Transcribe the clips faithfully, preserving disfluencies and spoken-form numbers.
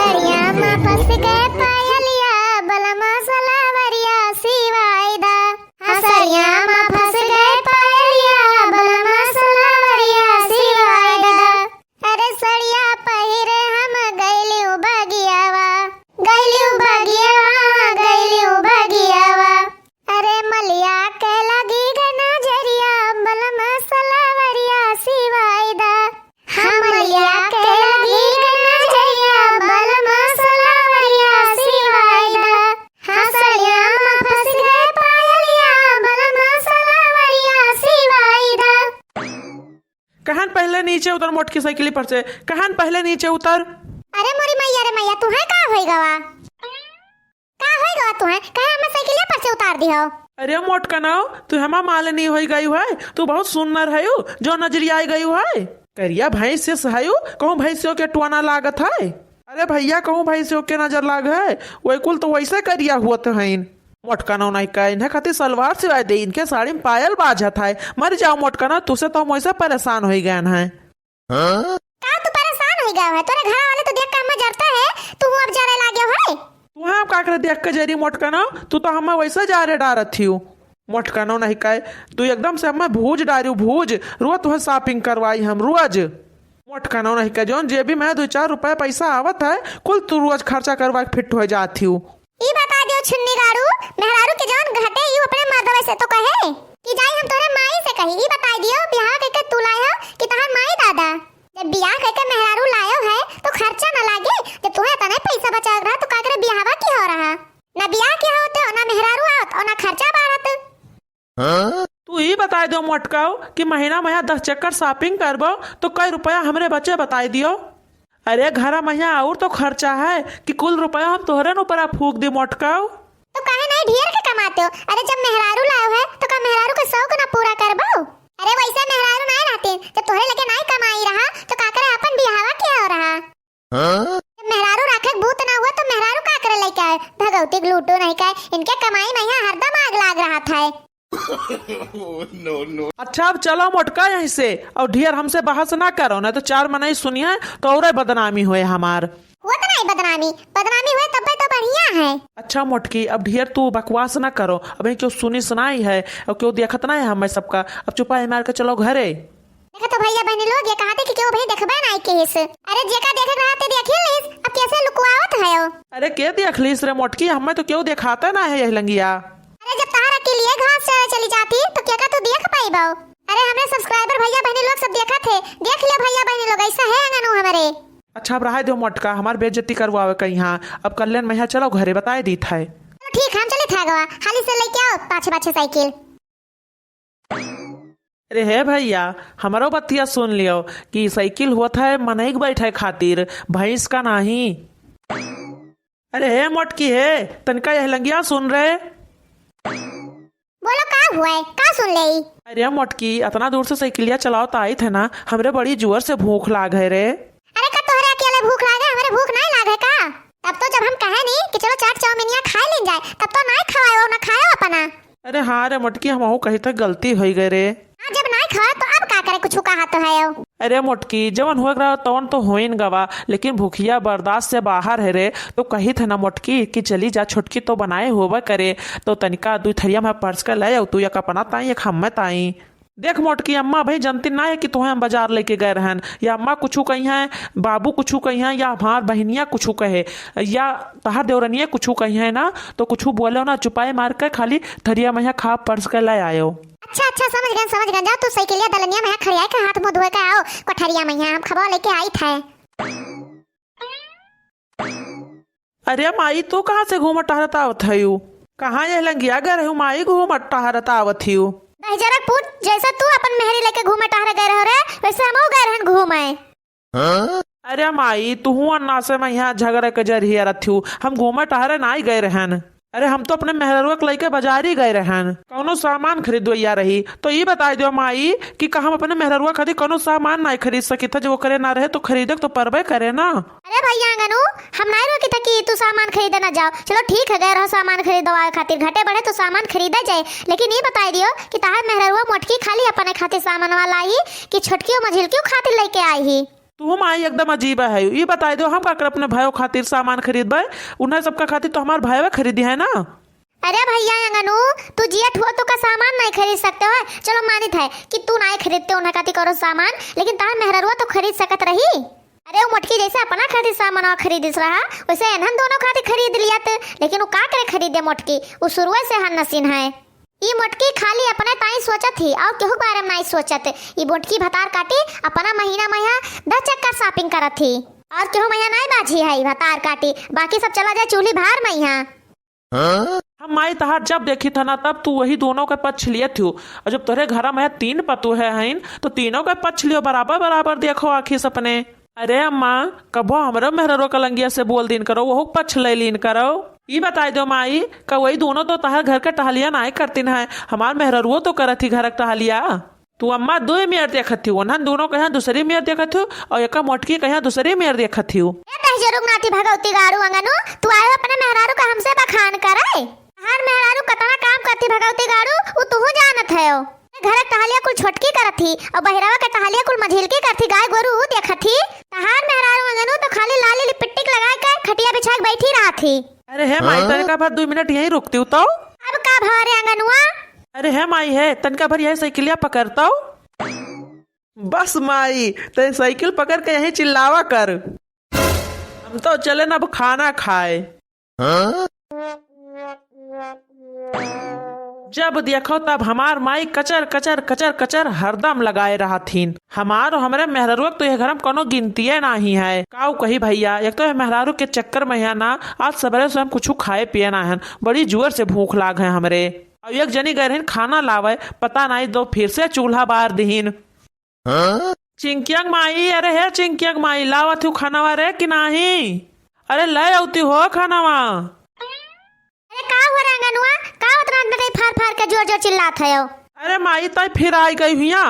सड़िया मा फंस गए पायलिया, बलमा सलावरिया सिवाई दा। हाँ, सड़िया मा फंस गए पायलिया, बलमा सलावरिया सिवाई दा। अरे सड़िया पहिरे हम गइलिउ बगियावा, गइलिउ बगियावा, गइलिउ बगियावा। अरे मलिया के लगी गए नजरिया, बलमा सलावरिया सिवाई दा। हाँ, मलिया के लगी गए नजरिया, बलमा सलावरिया सिवाई दा। हाँ, सड़िया मा फंस गए पायलिया, बलमा सलावरिया सिवाई दा। कहन पहिले नीचे उतर मोटकी साइकिल पर से, कहन पहिले नीचे उतर। अरे मोरी मैया रे मैया, तुहे का होई गवा? का होई गवा तुहे? काहे हमें साइकिलिया पर से उतार दिहो? अरे मोटकनौ, तू हमा मालिनी होई गयू है, तू बहुत सुन्नर हयू, जो नजरिया आई गयू है। करिया भैंस से हयू, कहूँ भैंसियों के टोना लागत है। अरे भैया, कहूँ भैंसियों के नजर लाग है, वही कुल तो वैसे करिया हुअत हईन। मोटकनौ नहीं का, इन्हें खातिर सलवार सिवाय दे, इनके साड़ी में पायल बाजत है। मर जाओ मोटकनौ, तुसे तो हम वैसे परेशान होई गए हैं। हाँ? का तू परेशान होई गयो है? तोरे घर वाले तो देख के हमें जरता है, तू अब जरे लाग्यो है। तू हम का करे देख के जरी मोटकनौ, तू तो हमें वैसे जारे डारत हियो। मोटकनौ नहीं का, तू एकदम से हमें भूज डारियो, भूज। रोज तुहे shopping करवाई हम, रोज। मोटकनौ नहीं का, जौन जेबी में दो चार रुपया पैसा आवत है, कुल तू रोज खर्चा करवा के फिट हो जात हियो। ई बता दियो छुन्नी गाड़ू, मेहरारू के जौन घटे, ई अपने मर्दवे से तो कहे कि जाई हम तोहरे माई से कही। ई बताई दियो, बियाह कइके तू लाए हो कि तहार माई दादा? जब बियाह कइके मेहरारू लायो है, तो खर्चा ना लागे। जब तुहे इतना पैसा बचावे रहा, तो का करे बियाहवा की हो रहा? ना बियाह की होत, ना मेहरारू आवत, और ना खर्चा बढ़त। हाँ? तू ई बताई दियो मोटकाऊ कि महीना महीना दस चक्कर shopping करबो, तो कई रुपया हमरे बचे बताई दियो। अरे घरा मइहाँ और तो खर्चा है कि कुल रुपया हम तोहरे न ऊपर फूक दी मोटकाऊ। तो काहे नहीं ढेर के कमाते हो? अरे जब मेहरारू लायो है तो का मेहरारू के शौक ना पूरा करबो? अरे वैसे मेहरारू नहीं रहते, जब तोहरे लगे नहीं कमाई रहा तो का करे अपन बियाहवा के हो रहा? हाँ? जब मेहरारू राखे के बूत ना हुआ तो मेहरारू का करे लइके आए? भगवती के लूटो नहीं का, इनके कमाई मइहाँ हरदम आग लाग रहा था। No, no। अच्छा, अब चलो मोटका यहीं से, और ढेर हमसे बहस ना करो, नहीं तो चार मनई सुनिए तो और बदनामी होए हमार। वो तो नहीं बदनामी, बदनामी हुए तब तो बढ़िया है। अच्छा मोटकी, अब ढेर तू बकवास ना करो, अब क्यों सुनी सुनाई है और क्यों देखत ना है हमें सबका, अब चुपाई मार के चलो घरे। देखा तो भैया बहनी लोग, ये कहते कि क्यों भाई देखबे नहीं किस। अरे जेका देखे रहा ते देखी लीस, अब कैसे लुकवावत है? अरे के देख लीस रे मोटकी, हमें तो क्यों देखाता ना है यह लंगिया। अरे जब तहारा के लिए घास चरे चली जाती तो क्या का तू देख पाइबो? अरे हमरे subscriber भैया बहनी लोग सब देखत है, देख ले भैया बहनी लोग, ऐसा है अंगनू हमरे। अच्छा अब रहा दो मोटका, हमार बेइज्जती करवावे कहीं। हाँ अब कल्याण मइहाँ चलो घरे बताए दीत है। चलो ठीक है, हम चले थे गवा, हाली से लेके आओ पाछे पाछे साइकिल। अरे हे भैया, हमरो बतिया सुन लियो कि साइकिल होत है मनई के बैठे खातिर, भैंस का नाही। अरे हे मोटकी हे, तनिका यह लंगिया सुन रे। बोलो का हुआ है, का सुन ले? अरे मोटकी, इतना दूर से साइकिलिया चलाओ तो आई थे ना, हमरे बड़ी जोर से भूख लाग है रे। अरे का तोहरे अकेले भूख लागे, हमरे भूख नहीं लागे का? तब तो जब हम कहे नहीं कि चलो चाट चाउमीनिया खाए लीन जाए, तब तो नहीं खवायो ना खायो अपना। अरे हाँ रे मोटकी, हमहू कही तो गलती होई गए रे। हाँ, जब नहीं खाए तो अब का करे, कुछ कहा तो है। अरे मोटकी, जवन हुए रहा तवन तो होइन गवा, लेकिन भूखिया बर्दाश्त से बाहर है रे। तो कही थे ना मोटकी कि चली जा, छोटकी तो बनाए होबे करे, तो तनिका दुई थरिया में परस के ले आओ, तू एक अपना ताई, एक हम्मे ताई। देख मोटकी, अम्मा भाई जनती ना है कि तोहे हम बाजार लेके गए रहन, या अम्मा कुछ कही हैं, बाबू कुछ कही हैं, या हमार बहनिया कुछ कहे, या तहार देवरनिया कुछ कही है ना, तो कुछ बोलो ना, चुपाए मार के खाली थरिया में खा परस के ले आयो। अच्छा अच्छा, समझ गए समझ गए, जा तू साइकिलिया दलनिया में खड़िया के हाथ मुंह धोए के आओ कोठरिया में, हम खबा लेके आई थे। अरे माई, तू कहाँ से घूमत टहरत आवत हयू? कहाँ यह लंगिया गए रहू माई, घूमत टहरत आवत हयू? दहिजरक पूत, जैसे तू अपन मेहरी लेके घूमे टहरे गए रहो रे, वैसे हमहू गए रहन घूमे। अरे माई, तुहू अन्ना से मैं यहाँ झगड़े के जरिए रथियू, हम घूमे टहरे नाई गए रहन। अरे हम तो अपने मेहररुआ के लइके बाजारी गए रहन, कौनो सामान खरीदवैया रही। तो ई बताई दियो माई कि का हम अपने मेहररुआ खातिर कौनो सामान नाई खरीद सकित है, जब ओकरे ना रहे तो खरीदे के तो परबे करे ना। अरे भैया अंगनू, हम नाई रोकी था कि तू सामान खरीदे ना जाओ। चलो ठीक है, गए रहो सामान खरीदवाए खातिर, घटे बढ़े तो सामान खरीदे जाए, लेकिन ई बताई दियो कि तहार मेहररुआ मोटकी खाली अपने खातिर सामान वाला आई कि छोटकियो मझिलकियो खातिर लइके आई ही? तुहु माई एकदम अजीब है। ई बताई देउ, हम का करे अपने भाइयों खातिर सामान खरीदबे? उन्हें सबका खातिर तो हमार भाइयों खरीदी है ना। अरे भैया अंगनू, तू जियत हुआ तो का सामान नहीं खरीद सकते हो? चलो मानित है कि तू नहीं खरीदते उन्हें खातिर करो सामान, लेकिन तार मेहररुआ तो खरीद सकत रही। अरे वो मोटकी जैसे अपना खातिर सामान खरीदिस रहा, वैसे एनहन दोनों खातिर खरीद लियत। लेकिन वो का करे खरीदे मोटकी, वो शुरुए से हन नसीन है। ई मोटकी खाली अपने ताई सोचत ही और केहू के बारे में नहीं सोचत। ई मोटकी भतार काटी अपना महीना महीना दस चक्कर shopping करत ही। और केहू महीना नहीं बाझी है भतार काटी, बाकी सब चला जाए चूल्ही भार महीना। हम माई तहार जब देखी था ना, तब तू वही दोनों के पक्ष लिए थियो। और जब तोहरे घर में तीन पतोहे हईन, तो तीनों के पक्ष लियो, बराबर बराबर देखो आँखी से अपने। अरे अम्मा, कबो हमरो मेहररो कलंगिया से बोल दीन करो, वहू पक्ष ले लीन करो। ई बताई दो माई, का वही दोनों तो तहार घर के टहलिया नाय करतीन है, हमार मेहररुओ तो करत ही घर के टहलिया। तू अम्मा दुई मेर देखत ही, उन्हन दोनों के यहाँ दूसरी मेर देखत ही, और एका मोटकी के यहाँ दूसरी मेर देखत ही। ए दहिजरुक नाती भगवती गाड़ू अंगनू, तू आयो अपने मेहरारू का हमसे बखान करे। हर मेहरारू कतना काम करती भगवती गाड़ू, उ तुहू जानत है। घर के टहलिया कुल छोटकी करत ही, और बहिरवा के टहलिया कुल मझिलकी करत ही, गाय गोरू उ देखत ही। तहार मेहरारू अंगनू तो खाली लाली लिपस्टिक लगा के खटिया बिछा के बैठी रहत ही। अरे हे माई, हाँ? तनिका भर दुई मिनट यहीं रुकती हूँ तो। अब का भा रे अंगनुआ? अरे हे माई, हे तनिका भर यही साइकिलिया पकड़ता हूँ। बस माई, तै साइकिल पकड़ के यहीं चिल्लावा कर। हम तो चले न अब खाना खाए। हाँ? जब देखो तब हमार माई कचर कचर कचर कचर हरदम लगाए रहथिन। हमार और हमरे मेहरारू के तो यह घर में कोनो गिनतिये नाही है। काऊ कही भैया, एक तो यह मेहरारू के चक्कर में है ना, आज सबेरे से हम कुछ खाए पिए ना हन, बड़ी जोर से भूख लाग है हमरे। और एक जनी गए रहिन खाना लावे, पता नाही दो फिर से चूल्हा बार दिहिन। हाँ? चिंकियंग माई, अरे हे चिंकियंग माई, लावत हूँ खानावा रे कि नाही? अरे ले अउती हो खानावा। अरे का हुआ रे अंगनुआ, का उतना अंदर फार फार के जोर जोर चिल्लात है हो? अरे माई, तै फिर आई गई हुआ।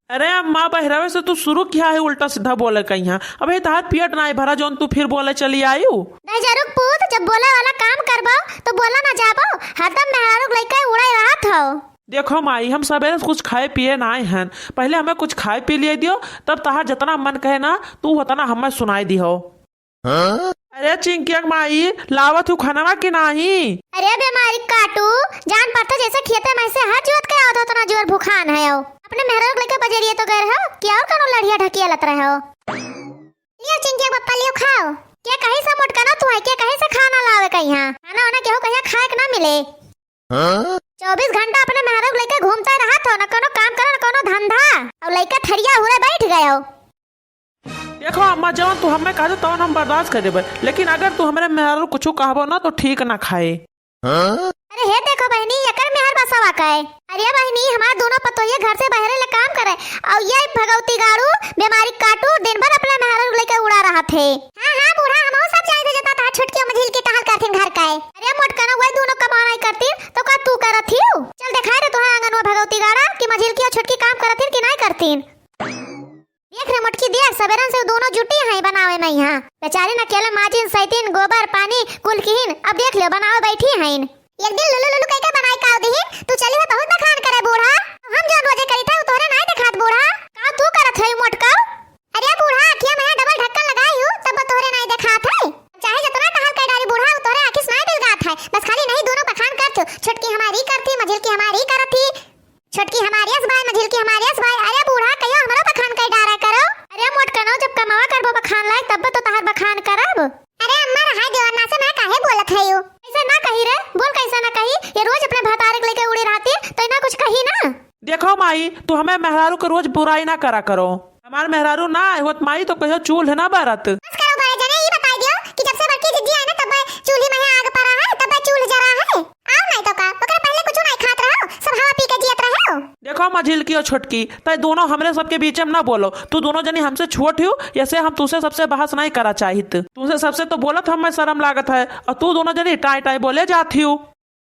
अरे अम्मा, बहिरवे से तू शुरू किया है उल्टा सीधा बोले कहिया। अबे तहार पेट नाही भरा जौन तू फिर बोले चली आयु। दहिजरुक पूत, जब बोले वाला काम करबो तो बोला ना जाबो, हरदम मेहरारू के लइके उड़े रहत हो। देखो माई, हम सबेरे से कुछ खाए पिए नाय हन, पहले हमें कुछ खाए पी लिए दियो, तब तहार जितना मन कहे ना, तू उतना हमें सुनाई दिहो। हाँ? अरे चिंकियक माई, लावत हूँ खनवा कि नाही? अरे बेमारी काटू, जान पड़ता जैसे खेते में से हर जोत के आवत हो, उतना जोर भुखान है हो। अपने मेहरारू के लेके बजरिए तो गए रहो, कि और कनो लड़िया ढकिया लत रहे हो? लियो चिंकियक बप्पा, लियो खाओ। के कहीं से मोटकनो तू है, के कहीं से खाना लावे कहिया? खाना वाना केहू कहिया खाए के ना मिले। हाँ? चउबीस घंटा अपने मेहरारू के लेके घूमते रहत हो, न कोनो काम करो, न कोनो धंधा, और लेके थरिया हुरे बैठ गए हो। देखो अम्मा, जवन तू हमें कह दे, तवन हम बर्दाश्त कर देबे, लेकिन अगर तू हमरे मेहरारू कुछ कहबो ना, तो ठीक ना खाए। हाँ? अरे हे देखो बहिनी, एकर मेहर बसवा का है। अरे बहिनी, हमार दोनों पतोहिया घर से बहरे ले काम करे, और ये भगवती गाड़ू, बेमारी काटू, दिन भर अपने मेहरारू के लेके उड़ा रहत है। हाँ, हाँ, बूढ़ा, हमहू सब जाई थे, जता तहार छोटकी मझिलकी टहल करथिन घर का है। अरे मोटकना, वही दोनों कमाई करथिन, तो का तू करत हिउ? चल देखाई रे तोहे आंगन में भगवती गाड़ा कि मझिलकी और छोटकी काम करथिन कि नाय करथिन। देख रे मोटकी, देख, सबेरन से उ दोनों जुटी हैं बनावे में यहाँ। बेचारी न अकेले माजिन, सैतिन, गोबर, पानी, कुल किहिन। अब देख लियो, बनावे बैठी हैं। एक दिन लुलु लुलु कह के बनाई का दिहिन, तू चली हो बहुत बखान करे बूढ़ा। हम जो रोजे करी था, उ तोहरे नाय देखात बूढ़ा। का तू करत है मोटका? अरे बूढ़ा, अखिया में डबल ढक्कन लगाई हूँ, तब तोहरे नाय देखात है। चाहे जितना टहल कर डारी बूढ़ा, उ तोहरे आँखी से नाय दिलगात है। बस खाली नहीं दोनों बखान करत हो, छोटकी हमारी करती, मझिलकी हमारी करत थी। छोटकी हमारी यस भाई, मझिलकी हमारी यस भाई। अरे बूढ़ा, कहियो हमरो बखान कई डारा करो। अरे मोटकनो, जब कमावा करबो बखान लायक, तब तो तहार बखान करब। अरे अम्मा, रहाय देवर ना से मैं काहे बोलत है यू? ऐसा ना कही रे, बोल कैसा ना कही। ये रोज अपने भतारे के लेके उड़ी रहती, तो इना कुछ कही ना। देखो माई, तू हमें मेहरारू के रोज बुराई ना करा करो। हमार मेहरारू ना होत माई, तो कहियो चूल्ह ना बरत। बस करो बड़े जने, ई बताई दियो कि जब से बड़की जिज्जी आई ना, तब चूल्ही में आग परा है, तब चूल्ह जरा है। आओ नहीं तो का, ओकरे पहले कुछ नहीं खात रहो, सब हवा पी के जियत रहो। देखो मझिलकी और छोटकी, तै दोनों हमरे सबके बीच में ना बोलो। तू दोनों जनी हमसे छोट हो, ऐसे हम तुसे सबसे बहस नहीं करा चाहित। तुसे सबसे तो बोलत हमें शर्म लागत है, और तू दोनों जनी टाई टाई बोले जात हो।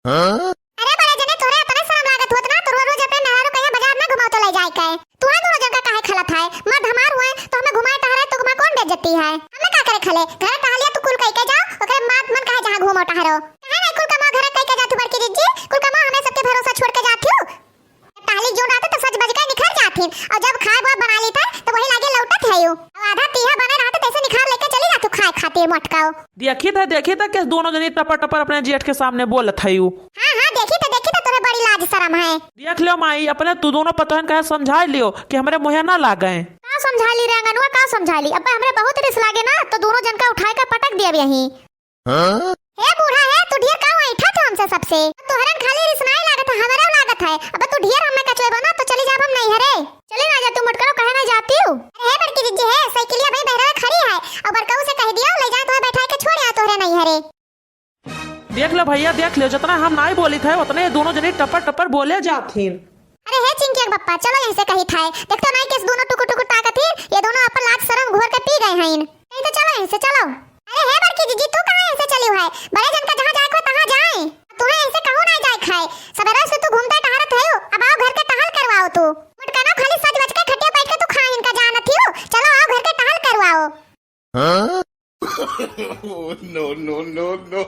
अरे बड़े जने, तोरे अतने शर्म लागत होत ना, तो रोज रोज अपने मेहरारू कहिया बाजार में घुमाओ तो ले जाए के। तू है दोनों जन का काहे खलत है? मर्द हमार हुए तो हमें घुमाए टहराए तो घुमा कौन बेइज्जती है? हमें का करे खले? घर टहलिया तू कुल कह के जाओ, ओकरे बाद मन काहे जहाँ घूमो टहरो। काहे नहीं कुल कमा घर कह के जातू बड़की जिज्जी? कुल कमा हमें सबके भरोसा छोड़ के जात हो। टहली जो रहते तो सज बज के निखर जाथिन, और जब खाए बुआ बना ली था तो वही लागे लौटत है यू। अब आधा तीहा बने रहत तैसे निखार लेके चली जा तू खाए खातिर मोटकाओ। देखी था, देखी था, किस दोनों जनी टपर टपर अपने जेठ के सामने बोलत है यू। हाँ, हाँ, देखी था, देखी था, तोहे बड़ी लाज शरम है। देख लियो माई, अपने तू दोनों पतोहन का समझा लियो कि हमरे मुँहे ना लागे। का समझा ली रे अंगनुआ, का समझा ली? अब हमरे बहुत रिस लागे ना, तो दोनों जन का उठाए का पटक दिया यहीं। हाँ? हे बूढ़ा है, तू ढेर का ऐठा तू हमसे सबसे? तोहरन खाली रिसनाई लागत है, हमरे लागत है। अब तू ढेर हमें कचवेबो ना, तो चली जाब हम नैहरे। चली ना जा तू मोटकरो, कहे ना जाती हूँ। अरे हे बड़की जिज्जी है, साइकिलिया भाई बहरा खड़ी है, और बड़काऊ से कह दियो, ले जाए तोहे बैठाए के छोड़ आओ तोहरे नैहरे। देख लो भैया, देख लो, जितना हम नाई बोली थे, उतने दोनों जने टपर टपर बोले जात हिन। अरे हे चिंकिया के पप्पा, चलो यहीं से कही थाए। देख तो नाई केस दोनों टुकुर टुकुर ताकत हिन, ये दोनों अपन लाज शरम घोर के पी गए हैं। कहीं तो चलो यहीं से, चलो। अरे हे बड़की जीजी, तू कहाँ यहीं से चली है? बड़े जन का जहाँ जाए को तहाँ जाए। तुम्हें यहीं से कहूँ ना जाए खाए। सबेरा से तू घूमते टहरत है, अब आओ घर के टहल करवाओ तू। मोटकनो खाली सज बज के खटिया बैठ के तू खा इनका जानत ही हो। चलो आओ घर के टहल करवाओ। हाँ? Oh, no, no, no, no।